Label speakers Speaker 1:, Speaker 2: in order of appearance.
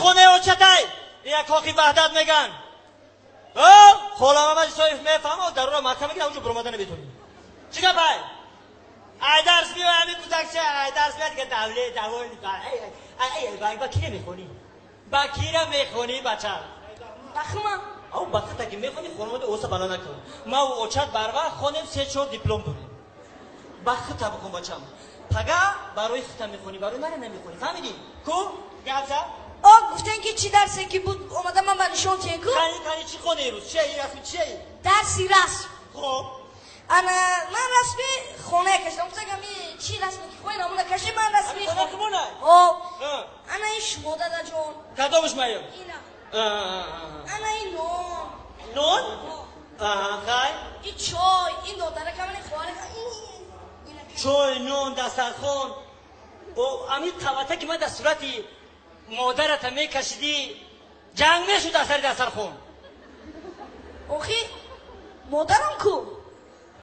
Speaker 1: Хонаи очатай, ина Кохи Ваҳдат меган. Хола Мамад Исоев мефаҳма, дарура маҳкам мекунад, онҷо буромада наметонӣ. Чӣ гапай? Ай дарс биёй, ҳами кӯдакча, ай дарс биёй, дига давле даволи. Ба кира мехонӣ? Ба кира мехонӣ, бача?
Speaker 2: Бахма.
Speaker 1: Ав, ба хата ки мехонӣ, хонавода оса бало накун. Ма у очат барвақт хонем, се чор диплом дорем. Ба хата бихон, бачам. Пага барои хата мехонӣ, барои мана намехонӣ. Фаҳмидӣ? Ку? Гап зад?
Speaker 2: О, гуфтен ки чӣ дарсе ки буд, омада ман ба нишон тиен ку?
Speaker 1: Кани, кани, чӣ хоне рӯз? Чие ин расми, чие?
Speaker 2: Дарси расм.
Speaker 1: Хоб.
Speaker 2: Ана ман расми хона кашидам. Гуфтам ами чӣ расме ки хоҳед, ҳамона кашид, ман расми
Speaker 1: Ами хона кимона?
Speaker 2: О. Ана ин шумо, дадаҷон.
Speaker 1: Кадомаш маё?
Speaker 2: Ина. Ана ин нон.
Speaker 1: Нон? Аҳа, хай.
Speaker 2: Ин чой, ин додаракам, ин хоҳаракам. Ина.
Speaker 1: Чой, нон, дастархон. О, ами қавата ки ман дар сурати модарата мекашидӣ, ҷанг мешуд дар сари дастархон.
Speaker 2: Охи, модарам ку?